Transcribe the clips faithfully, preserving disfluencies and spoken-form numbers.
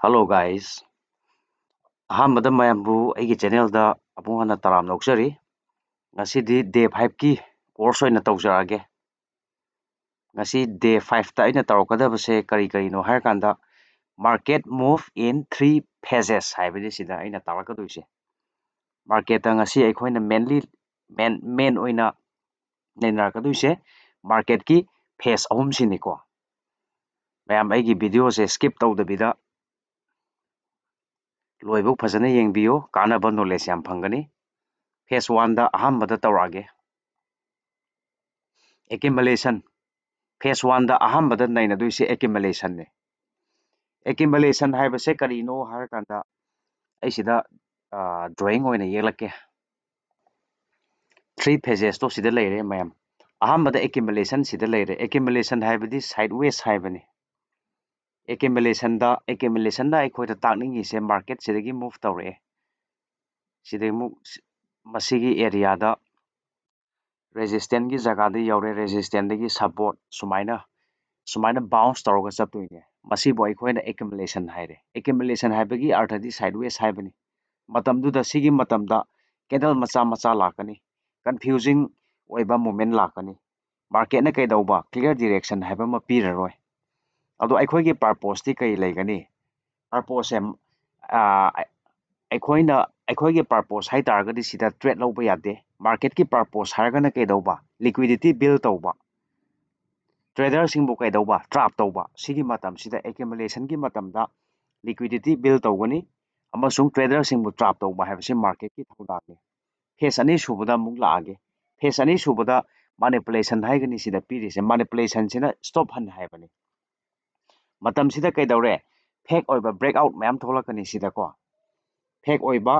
Hello guys, ꯑꯍꯥꯟꯕꯗ ꯃꯌꯥꯝꯕꯨ ꯑꯩꯒꯤ channelꯗ ꯑꯃꯨꯛ ꯍꯟꯅ ꯇꯔꯥꯝꯅ ꯑꯣꯛꯆꯔꯤ꯫ ꯉꯁꯤꯗꯤ day fiveꯀꯤ course ꯑꯣꯏꯅ ꯇꯧꯖꯔꯛꯑꯒꯦ꯫ ꯉꯁꯤ day fiveꯇ ꯑꯩꯅ ꯇꯧꯔꯛꯀꯗꯕꯁꯦ ꯀꯔꯤ ꯀꯔꯤꯅꯣ ꯍꯥꯏꯔꯀꯥꯟꯗ, market move in three phases ꯍꯥꯏꯕꯅꯤ ꯁꯤꯗ ꯑꯩꯅ ꯇꯥꯛꯂꯛꯀꯗꯣꯏꯁꯦ꯫ Marketꯇ ꯉꯁꯤ ꯑꯩꯈꯣꯏꯅ mainly main main ꯑꯣꯏꯅ ꯅꯩꯅꯔꯛꯀꯗꯣꯏꯁꯦ marketꯀꯤ phase ꯑꯍꯨꯝꯁꯤꯅꯤꯀꯣ꯫ ꯃꯌꯥꯝ ꯑꯩꯒꯤ videoꯁꯦ skip ꯇꯧꯗꯕꯤꯗ ꯂꯣꯏꯕꯧ ꯐꯖꯅ ꯌꯦꯡꯕꯤꯌꯨ, ꯀꯥꯟꯅꯕ knowledge ꯌꯥꯝ ꯐꯪꯒꯅꯤ꯫ Phase oneꯗ ꯑꯍꯥꯟꯕꯗ ꯇꯧꯔꯛꯑꯒꯦ, accumulation꯫ Phase oneꯗ ꯑꯍꯥꯟꯕꯗ ꯅꯩꯅꯗꯣꯏꯁꯦ accumulationꯅꯦ꯫ Accumulation ꯍꯥꯏꯕꯁꯦ ꯀꯔꯤꯅꯣ ꯍꯥꯏꯔꯀꯥꯟꯗ, ꯑꯩ ꯁꯤꯗ drawing ꯑꯣꯏꯅ ꯌꯦꯛꯂꯛꯀꯦ꯫ Three phasesꯇꯣ ꯁꯤꯗ ꯂꯩꯔꯦ ꯃꯌꯥꯝ꯫ ꯑꯍꯥꯟꯕꯗ accumulation ꯁꯤꯗ ꯂꯩꯔꯦ꯫ Accumulation ꯍꯥꯏꯕꯗꯤ sideways ꯍꯥꯏꯕꯅꯤ꯫ Accumulationꯗ accumulationꯗ ꯑꯩꯈꯣꯏꯗ ꯇꯥꯛꯅꯤꯡꯉꯤꯁꯦ market ꯁꯤꯗꯒꯤ move ꯇꯧꯔꯛꯑꯦ꯫ ꯁꯤꯗꯒꯤ ꯑꯃꯨꯛ ꯁꯤ- ꯃꯁꯤꯒꯤ areaꯗ resistantꯀꯤ ꯖꯒꯥꯗ ꯌꯧꯔꯦ, resistantꯗꯒꯤ support ꯁꯨꯃꯥꯏꯅ ꯁꯨꯃꯥꯏꯅ bounce ꯇꯧꯔꯒ ꯆꯠꯇꯣꯏꯅꯦ꯫ ꯃꯁꯤꯕꯨ ꯑꯩꯈꯣꯏꯅ accumulation ꯍꯥꯏꯔꯦ꯫ Accumulation ꯍꯥꯏꯕꯒꯤ ꯑꯔꯊꯗꯤ sideways ꯍꯥꯏꯕꯅꯤ꯫ ꯃꯇꯝꯗꯨꯗ ꯁꯤꯒꯤ ꯃꯇꯝꯗ candle ꯃꯆꯥ ꯃꯆꯥ ꯂꯥꯛꯀꯅꯤ, confusing ꯑꯣꯏꯕ movement ꯂꯥꯛꯀꯅꯤ꯫ Marketꯅ ꯀꯩꯗꯧꯕ? Clear direction ꯍꯥꯏꯕ ꯑꯃ ꯄꯤꯔꯔꯣꯏ꯫ ꯑꯗꯣ ꯑꯩꯈꯣꯏꯒꯤ purposeꯇꯤ ꯀꯔꯤ ꯂꯩꯒꯅꯤ? Purposeꯁꯦ ꯑꯩꯈꯣꯏꯅ ꯑꯩꯈꯣꯏꯒꯤ purpose ꯍꯥꯏ ꯇꯥꯔꯒꯗꯤ ꯁꯤꯗ trade ꯂꯧꯕ ꯌꯥꯗꯦ꯫ Marketꯀꯤ purpose ꯍꯥꯏꯔꯒꯅ ꯀꯩꯗꯧꯕ? Liquidity build ꯇꯧꯕ, traderꯁꯤꯡꯕꯨ ꯀꯩꯗꯧꯕ? Trap ꯇꯧꯕ꯫ ꯁꯤꯒꯤ ꯃꯇꯝꯁꯤꯗ, accumulationꯒꯤ ꯃꯇꯝꯗ liquidity build ꯇꯧꯒꯅꯤ ꯑꯃꯁꯨꯡ traderꯁꯤꯡꯕꯨ trap ꯇꯧꯕ ꯍꯥꯏꯕꯁꯤ marketꯀꯤ ꯊꯧꯗꯥꯡꯅꯤ꯫ Phase ꯑꯅꯤꯁꯨꯕꯗ ꯑꯃꯨꯛ ꯂꯥꯛꯑꯒꯦ꯫ Phase ꯑꯅꯤꯁꯨꯕꯗ manipulation ꯍꯥꯏꯒꯅꯤ ꯁꯤꯗ ꯄꯤꯔꯤꯁꯦ꯫ Manipulationꯁꯤꯅ stop ꯍꯟ ꯍꯥꯏꯕꯅꯤ꯫ ꯃꯇꯝꯁꯤꯗ ꯀꯩꯗꯧꯔꯦ? Fake ꯑꯣꯏꯕ breakout ꯃꯌꯥꯝ ꯊꯣꯛꯂꯛꯀꯅꯤ ꯁꯤꯗꯀꯣ꯫ Fake ꯑꯣꯏꯕ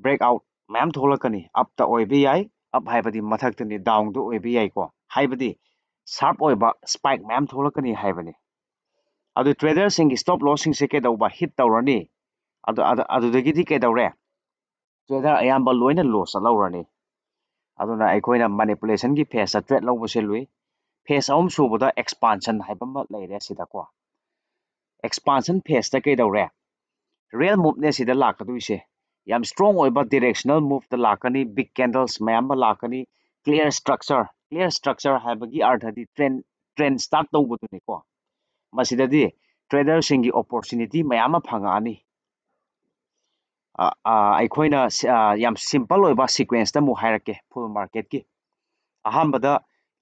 breakout ꯃꯌꯥꯝ ꯊꯣꯛꯂꯛꯀꯅꯤ꯫ Upꯇ ꯑꯣꯏꯕ ꯌꯥꯏ, up ꯍꯥꯏꯕꯗꯤ ꯃꯊꯛꯇꯅꯤ, downꯗ ꯑꯣꯏꯕ ꯌꯥꯏꯀꯣ꯫ ꯍꯥꯏꯕꯗꯤ sharp ꯑꯣꯏꯕ spike ꯃꯌꯥꯝ ꯊꯣꯛꯂꯛꯀꯅꯤ ꯍꯥꯏꯕꯅꯤ꯫ ꯑꯗꯨ traderꯁꯤꯡꯒꯤ stop lossꯁꯤꯡꯁꯦ ꯀꯩꯗꯧꯕ? Hit ꯇꯧꯔꯅꯤ꯫ ꯑꯗꯨ ꯑꯗꯨ- ꯑꯗꯨꯗꯒꯤꯗꯤ ꯀꯩꯗꯧꯔꯦ? Trader ꯑꯌꯥꯝꯕ ꯂꯣꯏꯅ loss ꯆꯠꯍꯧꯔꯅꯤ꯫ ꯑꯗꯨꯅ ꯑꯩꯈꯣꯏꯅ manipulationꯒꯤ phaseꯇ trade ꯂꯧꯕꯁꯦ ꯂꯨꯏ꯫ Phase ꯑꯍꯨꯝ ꯁꯨꯕꯗ expansion ꯍꯥꯏꯕ ꯑꯃ ꯂꯩꯔꯦ ꯁꯤꯗꯀꯣ꯫ Expansion phaseꯇ ꯀꯩꯗꯧꯔꯦ? Real moveꯅꯦ ꯁꯤꯗ ꯂꯥꯛꯀꯗꯣꯏꯁꯦ꯫ ꯌꯥꯝ strong ꯑꯣꯏꯕ directional moveꯇ ꯂꯥꯛꯀꯅꯤ, big candles ꯃꯌꯥꯝ ꯑꯃ ꯂꯥꯛꯀꯅꯤ, clear structure, clear structure ꯍꯥꯏꯕꯒꯤ ꯑꯥꯔꯊꯗꯤ trend, trend start ꯇꯧꯕꯗꯨꯅꯤꯀꯣ꯫ ꯃꯁꯤꯗꯗꯤ traderꯁꯤꯡꯒꯤ opportunity ꯃꯌꯥꯝ ꯑꯃ ꯐꯪꯉꯛꯑꯅꯤ꯫ ꯑ, ꯑ, ꯑꯩꯈꯣꯏꯅ ꯁ-, ꯑ, ꯌꯥꯝ simple ꯑꯣꯏꯕ sequenceꯇ ꯑꯃꯨꯛ ꯍꯥꯏꯔꯛꯀꯦ, full marketꯀꯤ꯫ ꯑꯍꯥꯟꯕꯗ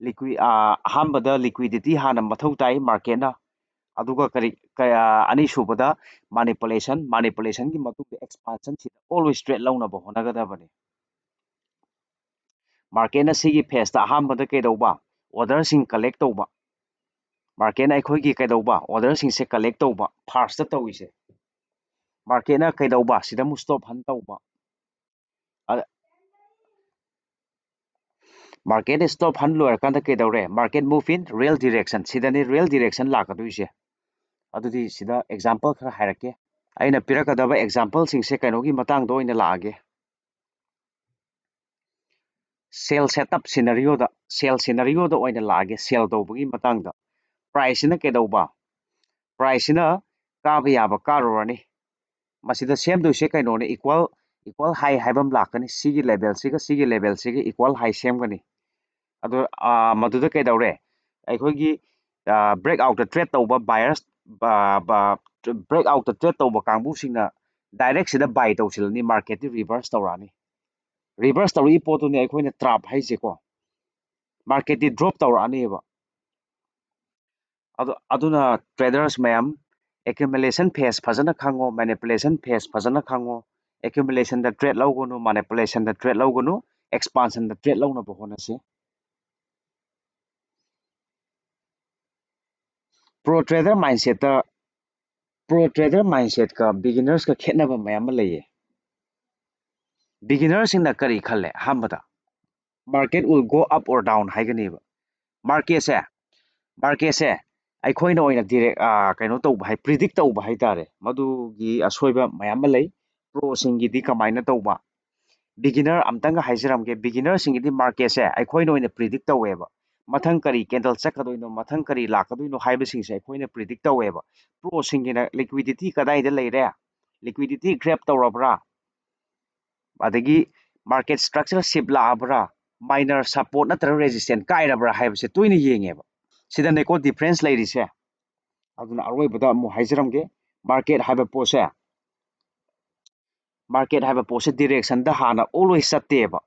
liqui-, ꯑ, ꯑꯍꯥꯟꯕꯗ liquidity ꯍꯥꯟꯅ ꯃꯊꯧ ꯇꯥꯏ marketꯅ, ꯑꯗꯨꯒ ꯀꯔꯤ, ꯀ-, ꯑ, ꯑꯅꯤꯁꯨꯕꯗ manipulation, manipulationꯒꯤ ꯃꯇꯨꯡꯗ expansion, ꯁꯤꯗ always trade ꯂꯧꯅꯕ ꯍꯣꯠꯅꯒꯗꯕꯅꯤ꯫ Marketꯅ ꯁꯤꯒꯤ phaseꯇ ꯑꯍꯥꯟꯕꯗ ꯀꯩꯗꯧꯕ? Orderꯁꯤꯡ collect ꯇꯧꯕ꯫ Marketꯅ ꯑꯩꯈꯣꯏꯒꯤ ꯀꯩꯗꯧꯕ? Orderꯁꯤꯡꯁꯦ collect ꯇꯧꯕ, firstꯇ ꯇꯧꯔꯤꯁꯦ꯫ Marketꯅ ꯀꯩꯗꯧꯕ? ꯁꯤꯗ ꯑꯃꯨꯛ stop hunt ꯇꯧꯕ꯫ ꯑ-, marketꯅ stop hunt ꯂꯣꯏꯔꯀꯥꯟꯗ ꯀꯩꯗꯧꯔꯦ? Market move in real direction꯫ Sydney real direction ꯂꯥꯛꯀꯗꯣꯏꯁꯦ꯫ ꯑꯗꯨꯗꯤ ꯁꯤꯗ example ꯈꯔ ꯍꯥꯏꯔꯛꯀꯦ꯫ ꯑꯩꯅ ꯄꯤꯔꯛꯀꯗꯕ exampleꯁꯤꯡꯁꯦ ꯀꯩꯅꯣꯒꯤ ꯃꯇꯥꯡꯗ ꯑꯣꯏꯅ ꯂꯥꯛꯑꯒꯦ꯫ Sell setup scenarioꯗ, sell scenarioꯗ ꯑꯣꯏꯅ ꯂꯥꯛꯑꯒꯦ, sell ꯇꯧꯕꯒꯤ ꯃꯇꯥꯡꯗ꯫ Priceꯁꯤꯅ ꯀꯩꯗꯧꯕ? Priceꯁꯤꯅ ꯀꯥꯕ ꯌꯥꯕ ꯀꯥꯔꯨꯔꯅꯤ꯫ ꯃꯁꯤꯗ ꯁꯦꯝꯗꯣꯏꯁꯦ ꯀꯩꯅꯣꯅꯦ, equal, equal high ꯍꯥꯏꯕ ꯑꯃ ꯂꯥꯛꯀꯅꯤ꯫ ꯁꯤꯒꯤ levelꯁꯤꯒ ꯁꯤꯒꯤ levelꯁꯤꯒ equal high ꯁꯦꯝꯒꯅꯤ꯫ ꯑꯗꯨ, ꯑ, ꯃꯗꯨꯗ ꯀꯩꯗꯧꯔꯦ? ꯑꯩꯈꯣꯏꯒꯤ, ꯑ, breakoutꯇ trade ꯇꯧꯕ buyers, ꯕ-, ꯕ-, breakoutꯇ trade ꯇꯧꯕ ꯀꯥꯡꯕꯨꯁꯤꯡꯅ direct ꯁꯤꯗ buy ꯇꯧꯁꯤꯜꯂꯅꯤ, marketꯇꯤ reverse ꯇꯧꯔꯛꯑꯅꯤ꯫ Reverse ꯇꯧꯔꯛꯏ ꯄꯣꯠꯇꯨꯅꯦ ꯑꯩꯈꯣꯏꯅ trap ꯍꯥꯏꯁꯦꯀꯣ꯫ Marketꯇꯤ drop ꯇꯧꯔꯛꯑꯅꯦꯕ꯫ ꯑꯗꯨ, ꯑꯗꯨꯅ traders ꯃꯌꯥꯝ, accumulation phase ꯐꯖꯅ ꯈꯪꯉꯣ, manipulation phase ꯐꯖꯅ ꯈꯪꯉꯣ꯫ Accumulationꯗ trade ꯂꯧꯒꯅꯨ, manipulationꯗ trade ꯂꯧꯒꯅꯨ, expansionꯗ trade ꯂꯧꯅꯕ ꯍꯣꯠꯅꯁꯤ꯫ Pro trader mindsetꯇ, pro trader mindsetꯀ beginnerska ꯈꯦꯠꯅꯕ ꯃꯌꯥꯝ ꯑꯃ ꯂꯩꯌꯦ꯫ Beginnerꯁꯤꯡꯅ ꯀꯔꯤ ꯈꯜꯂꯦ? ꯑꯍꯥꯟꯕꯗ, market will go up or down ꯍꯥꯏꯒꯅꯦꯕ꯫ Marketꯁꯦ, marketꯁꯦ ꯑꯩꯈꯣꯏꯅ ꯑꯣꯏꯅ direct, ꯑ, ꯀꯩꯅꯣ ꯇꯧꯕ ꯍꯥꯏ, predict ꯇꯧꯕ ꯍꯥꯏꯇꯥꯔꯦ, ꯃꯗꯨꯒꯤ ꯑꯁꯣꯏꯕ ꯃꯌꯥꯝ ꯑꯃ ꯂꯩ꯫ Proꯁꯤꯡꯒꯤꯗꯤ ꯀꯃꯥꯏꯅ ꯇꯧꯕ? Beginner ꯑꯝꯇꯪꯒ ꯍꯥꯏꯖꯔꯝꯒꯦ, beginnerꯁꯤꯡꯒꯤꯗꯤ marketꯁꯦ ꯑꯩꯈꯣꯏꯅ ꯑꯣꯏꯅ predict ꯇꯧꯋꯦꯕ꯫ ꯃꯊꯪ ꯀꯔꯤ candle ꯆꯠꯀꯗꯣꯏꯅꯣ, ꯃꯊꯪ ꯀꯔꯤ ꯂꯥꯛꯀꯗꯣꯏꯅꯣ ꯍꯥꯏꯕꯁꯤꯡꯁꯦ ꯑꯩꯈꯣꯏꯅ predict ꯇꯧꯋꯦꯕ꯫ Proꯁꯤꯡꯒꯤꯅ liquidity ꯀꯗꯥꯏꯗ ꯂꯩꯔꯦ? liquidity grab ꯇꯧꯔꯕ꯭ꯔꯥ, ꯑꯗꯒꯤ market structure shift ꯂꯥꯛꯑꯕ꯭ꯔꯥ, minor support ꯅꯠꯇ꯭ꯔꯒ resistance ꯀꯥꯏꯔꯕ꯭ꯔꯥ ꯍꯥꯏꯕꯁꯦ ꯇꯣꯏꯅ ꯌꯦꯡꯉꯦꯕ꯫ ꯁꯤꯗꯅꯦꯀꯣ difference ꯂꯩꯔꯤꯁꯦ꯫ ꯑꯗꯨꯅ ꯑꯔꯣꯏꯕꯗ ꯑꯃꯨꯛ ꯍꯥꯏꯖꯔꯝꯒꯦ, market ꯍꯥꯏꯕ ꯄꯣꯠꯁꯦ market ꯍꯥꯏꯕ ꯄꯣꯠꯁꯦ directionꯗ ꯍꯥꯟꯅ always ꯆꯠꯇꯦꯕ꯫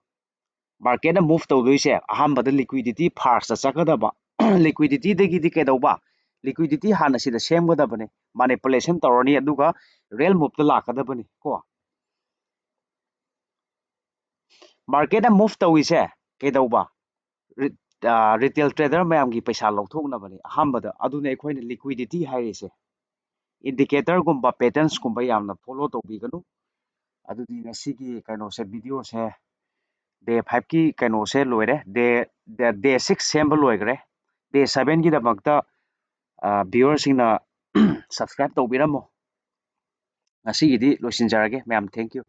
Marketꯅ move ꯇꯧꯗꯣꯏꯁꯦ ꯑꯍꯥꯟꯕꯗ liquidity firstꯇ ꯆꯠꯀꯗꯕ꯫ Liquidityꯗꯒꯤꯗꯤ ꯀꯩꯗꯧꯕ? Liquidity ꯍꯥꯟꯅ ꯁꯤꯗ ꯁꯦꯝꯒꯗꯕꯅꯤ, manipulation ꯇꯧꯔꯅꯤ, ꯑꯗꯨꯒ real moveꯇ ꯂꯥꯛꯀꯗꯕꯅꯤ ꯀꯣ꯫ Marketꯅ move ꯇꯧꯔꯤꯁꯦ ꯀꯩꯗꯧꯕ? Retail trader ꯃꯌꯥꯝꯒꯤ ꯄꯩꯁꯥ ꯂꯧꯊꯣꯛꯅꯕꯅꯤ ꯑꯍꯥꯟꯕꯗ꯫ ꯑꯗꯨꯅ ꯑꯩꯈꯣꯏꯅ liquidity ꯍꯥꯏꯔꯤꯁꯦ꯫ Indicatorꯒꯨꯝꯕ patternsꯀꯨꯝꯕ ꯌꯥꯝꯅ follow ꯇꯧꯕꯤꯒꯅꯨ꯫ ꯑꯗꯨꯗꯤ ꯉꯁꯤꯒꯤ ꯀꯩꯅꯣꯁꯦ, videoꯁꯦ day fiveꯀꯤ ꯀꯩꯅꯣꯁꯦ ꯂꯣꯏꯔꯦ꯫ Day day six ꯁꯦꯝꯕ ꯂꯣꯏꯈ꯭ꯔꯦ꯫ Day sevenꯒꯤꯗꯃꯛꯇ viewerꯁꯤꯡꯅ subscribe ꯇꯧꯕꯤꯔꯝꯃꯣ꯫ ꯉꯁꯤꯒꯤꯗꯤ ꯂꯣꯏꯁꯤꯟꯖꯔꯒꯦ ꯃꯌꯥꯝ, thank you꯫